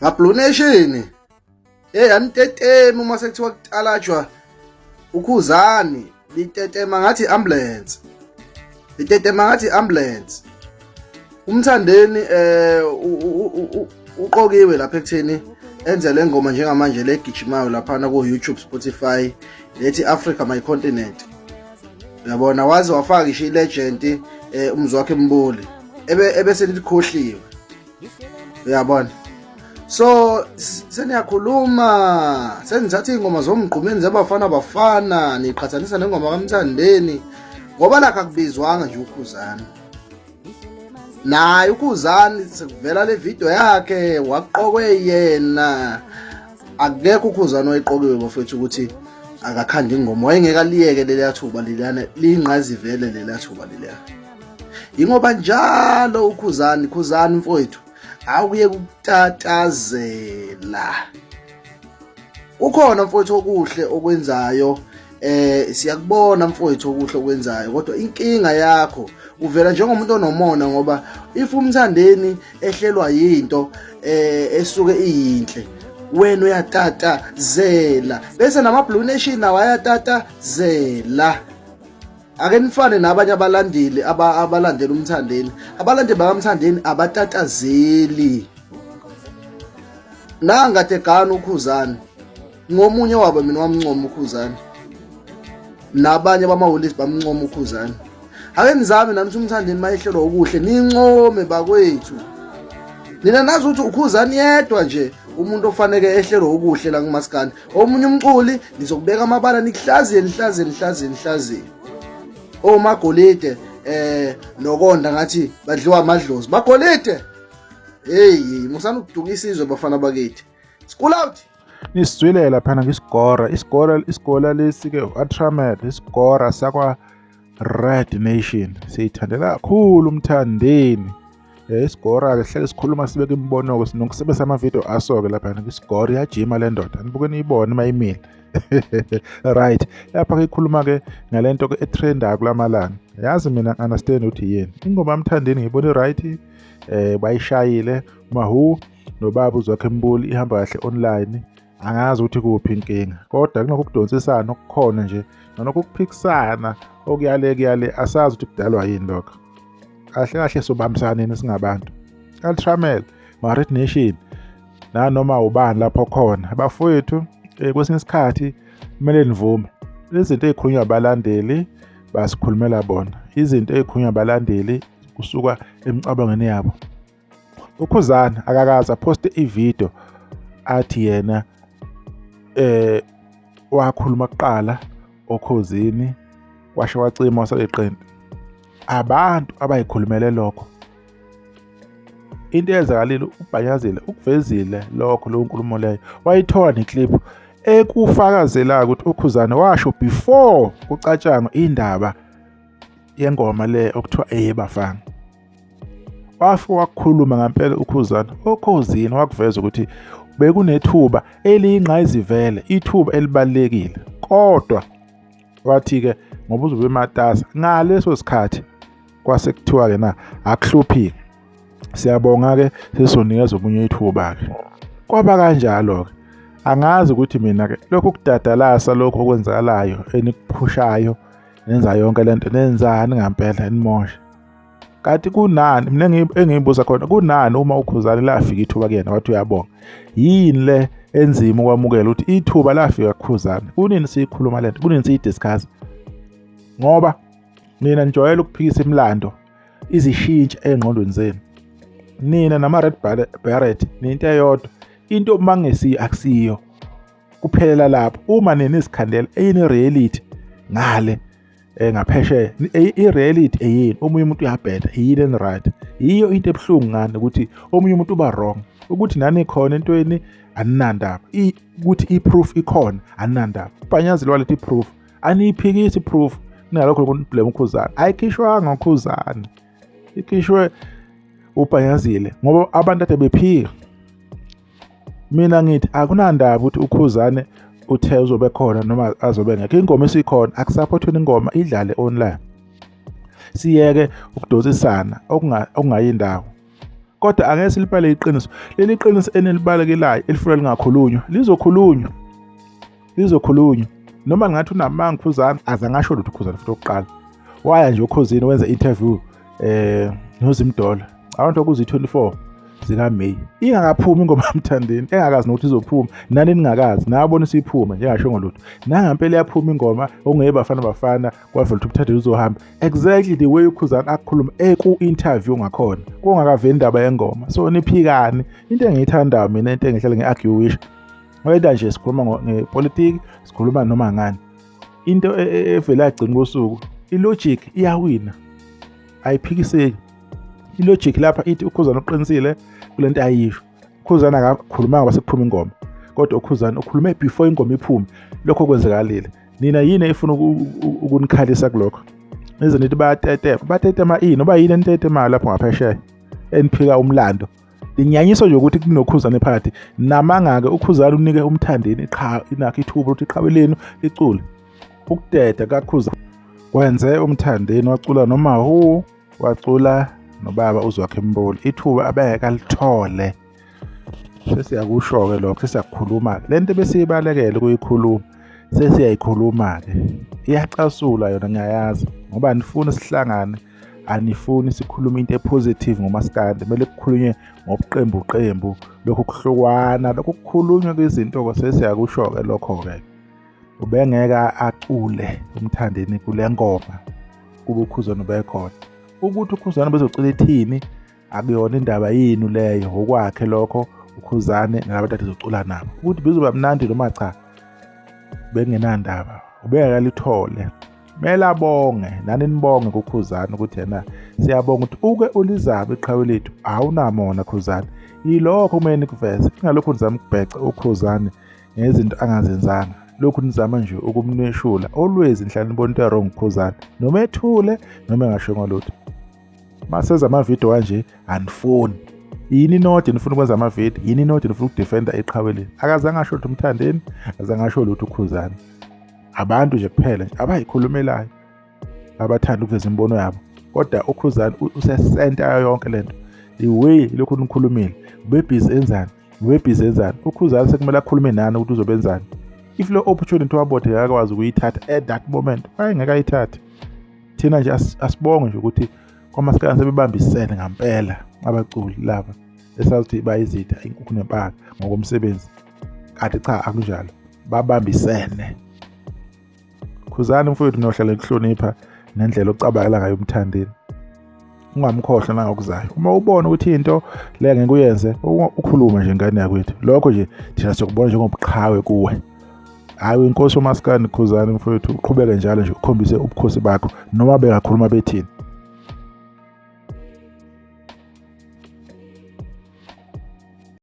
Ma-Blue Nation. Hey, anitetemi uma sekuthiwa kutalajwa uKhuzani, litetema ngathi ambulance. Litetema ngathi ambulance. UMthandeni uqokiwe lapha ekutheni enze le ngoma njengamanje legijimayo laphana ku YouTube, Spotify, lethi Africa My Continent. Uyabona, waze wafaka ngisho ilegend, uMzwakhe Mbuli, ebe ebese likhohliwe. Uyabona, so seniyakhuluma, senithatha iy'ngoma zomgqumeni zabafana bafana, niqhathanisa nengoma kaMthandeni, ngoba lakho akubizwanga nje uKhuzani. Naye uKhuzani sekuvela le video yakhe, waqokwe yena. Akekho uKhuzani wayeqokiwe, bafethu, ukuthi akakhanda ingoma. Wayengeke aliyeke leliya thuba leliyana, liyingqayizivele leliya thuba leliya. Yingoba njalo uKhuzani, Khuzani mfowethu, awuye kutatazela. Ukhona mfowethu okuhle okwenzayo, siyakubona mfowethu okuhle okwenzayo, kodwa inkinga yakho uvela njengomuntu onomona, ngoba if uMthandeni ehlelwa yinto esuke iyinhle, wena uyatatazela, bese nama Blue Nation nawo ayatatazela. Ake nifane nabanye abalandeli abalandela uMthandeni. Abalandeli bakaMthandeni abatatazeli. Nangade gana uKhuzani, ngomunye wabo mina wamncoma uKhuzani, nabanye bamawolisi bamncoma uKhuzani. Ake nizame nani ukuthi uMthandeni mayehlelwa okuhle nincome, bakwethu. Nina nazi ukuthi uKhuzani yedwa nje umuntu ofaneke ehlelwe okuhle la kumaskandi. Omunye umculi nizokubeka amabala, nikuhlaziye, nihlaziye, nihlaziye, nihlaziye. Omagolide nokonda ngathi badliwa amadlozi. Magolide, hey, musana ukudukisa izwe, bafana bakithi. School out. Nisizwile laphana ngesigora, isigora, isigora lesi-ke u-Atramed, isigora sakwa Red Nation, siyithandela kakhulu uMthandeni. Isigora-ke sihlale sikhuluma, sibeke imibono-ke, sinokusebenzisa amavidiyo aso-ke laphana kwisigora. Iyajima le ndoda, nibuke niyibone uma imile. Right, lapha-ke ikhuluma-ke ngale nto-ke etrendayo kulamalanga. Yazi mina understand ukuthi yini ingoma yaMthandeni, ngiyibona i-right, bayishayile Mahu nobaba uZwakhe Mbuli, ihamba kahle online. Angazi ukuthi kuphi inkinga, kodwa kunokhu kudonsisana okukhona nje nalokhu kuphikisana okuyale kuyale, asazi ukuthi kudalwa yini lokho. Kahle kahle sobambisana nini singabantu? Altramel, Marit Nation, nanoma ubani lapho khona, bafowethu, kwesinye isikhathi kumele nivume izinto ey'khulunywa abalandeli, basikhulumela bona. Izinto ey'khulunywa abalandeli kusuka emicabangweni yabo. UKhuzani akakaze aphoste ividiyo athi yena wakhuluma kuqala oKhozini, kwasho kwacima wasaleqembu. Abantu abayikhulumele lokho, into eyenzakalile, ubhanyazile ukuvezile lokho, leyo nkulumo leyo wayithola neclip ekufakazela ukuthi uKhuzani washo before kucatshangwa indaba yengoma le okuthiwa eyebafana. Wafike wakukhuluma ngampela uKhuzani oKhozini, wakuveza ukuthi bekunethuba eliyingqayizivele, ithuba elibalulekile, kodwa wathi-ke ngoba uzobe ematasa ngaleso sikhathi, kwase kuthiwa-ke na akuhluphike, siyabonga-ke, sesizonikeza omunye ithuba-ke. Kwaba kanjalo-ke. Angazi ukuthi mina-ke lokhu kudadalasa lokhu okwenzakalayo enikuphushayo, nenza yonke lento, nenzani ngampela nimoshe? Kanti kunani, mina engiyibuza khona, kunani uma uKhuzani lafika ithuba kuyena wathi uyabonga? Yini le enzima ukwamukela ukuthi ithuba lafika kuKhuzani? Kunini siyikhuluma lento? Kunini siyidiscuss? Ngoba nina nijwayele ukuphikisa imilando izishintshe ey'ngqondweni zenu. Nina nama-red beret ninto eyodwa. Into uma kungesiyo akusiyo, kuphelela lapho. Uma nina izikhandela eyini reality ngale ngaphesheya, i-reality eyini, omunye umuntu uyabheda, yini eni-right? Yiyo into ebuhlungu ngani ukuthi omunye umuntu uba wrong, ukuthi nani khona entweni aninandaba, ukuthi i-proof ikhona aninandaba. Ubhanyazile waletha i-proof, aniyiphikisi i-proof. Kunalokho kunblame uKhuzani. Ayikhishwanga uKhuzani, ikhishwe ubhanyazile ngoba abantu ade bephika. Mina ngithi akunandaba ukuthi uKhuzane uthe uzobe khona noma azobe ngekho, ingoma isikhona, akusaphothweni ingoma idlale online, siyeke ukudonsisana okungayindawo. Kodwa angeke silibale iqiniso. Leli qiniso enilibalekelayo elifuna lingakhulunywa, lizokhulunywa. Lizokhulunywa. Noma ngathi unamanga uKhuzani, azange asho lutho uKhuzani futhi okokuqala. Waya nje oKhozini wenza interview noZimdola. Abantu okuzi 24 zikaMay. Ingakaphumi ingoma kaMthandeni, engakazi nokuthi izophuma, nani ningakazi, nabona isiphuma njengashongo lutho. Nangampela yaphuma ingoma okungeye Bafana Bafana, kwavela ukuthi uMthandeni uzohamba. Exactly the way uKhuzani akukhuluma eku-interview ngakhona, kungakaveli indaba yengoma. So niphikani. Into engiyithandayo mina, into engihlale ngi-argue wisho. Whether nje sikhuluma ngepolitiki, sikhuluma noma ngani. Into evela agcina kosuku, ilogic iyawina. Ayiphikiseki. Ilogic lapha ithi uKhuzani uqinisile kulento ayisho. UKhuzani akakhulumanga kwase kuphuma ingoma. Kodwa uKhuzani ukhulume before ingoma iphume. Lokho kwenzekalile. Nina yini efuna ukunikhalisa kulokho? Nize nithi bayatetema. Batetema ini? Noba yini enitetemayo lapho ngaphesheya? Eniphika umlando. Inyanyiso nje ukuthi kunoKhuzani phakathi. Namanga-ke uKhuzani unike uMthandeni iqhawe, inakho ithuba ukuthi iqhawe lenu licule. Ukudeda kaKhuzani kwenze uMthandeni wacula noma hu, wacula nobaba uZwakhe Mbuli. Ithuba abengeke alithole. Sesiyakusho-ke lokho, sesiyakukhuluma-ke. Le nto ebesiyibalekele ukuyikhuluma, sesiyayikhuluma-ke. Iyacasula yona ngiyayazi, ngoba anifuni sihlangane, anifuni sikhulume into epositive ngomaskandi. Kumele kukhulunywe ngobuqembu qembu, lokhu kuhlukwana, lokhu kukhulunywe kwizinto-ke, sesiyakusho-ke lokho-ke. Ubengeke acule uMthandeni kule ngoma kube uKhuzani ubekhona. Ukuthi uKhuzani bezocula ethini akuyona indaba yenu leyo, ngokwakhe lokho uKhuzani nalabantu azocula nabo. Ukuthi bezoba mnandi noma cha, bengenandaba, ubengeke alithole. Kumele abonge, nani nibonge kuKhuzani ukuthi yena siyabonga ukuthi uke ulizame iqhawe lethu, awunamona Khuzani. Yilokho kumele nikuveze, ingalokhu nizama ukubheca uKhuzani ngezinto angazenzanga. Lokhu nizama nje ukumnweshula. Always nihlale nibona into wrong uKhuzani, noma ethule noma engashongo lutho. Maseza amavidiyo kanje anifuni. Yini inodi nifuna ukwenza amavidiyo? Yini inodi nifuna ukudefenda iqhawe leli? Akazange asho lutho uMthandeni, akazange asho lutho uKhuzani. Abantu nje kuphela nje abayikhulumelayo, abathanda ukuveza imibono yabo. Kodwa uKhuzani usesenta yayo yonke lento. The way lokhu nikhulumile, ubebhizi enzani? Ubebhizi enzani? uKhuzani sekumele akhulume nani ukuthi uzobenzani. If lo opportunity wabothe akakwazi ukuyithatha at that moment, wayengeke ayithathe. Thina nje asibonge nje ukuthi kwamaskandi sebebambisene ngampela abaculi laba esazi bayizitha inkukhu nempaka ngokomsebenzi. Kanti cha akunjalo, babambisene. Khuzani mfowethu, nohlala ekuhlonipha nendlela ocabangela ngayo uMthandeni. Ungamkhohlwa nangokuzayo. Uma ubona ukuthi into le ngeke uyenze, ukhulume nje ngane yakwethu. Lokho nje thina siyokubona njengobuqhawe kuwe. Hayi inkosi uMaskandi Khuzani mfowethu, uqhubeke njalo nje ukhombise ubukhosi bakho noma bengakhuluma bethini.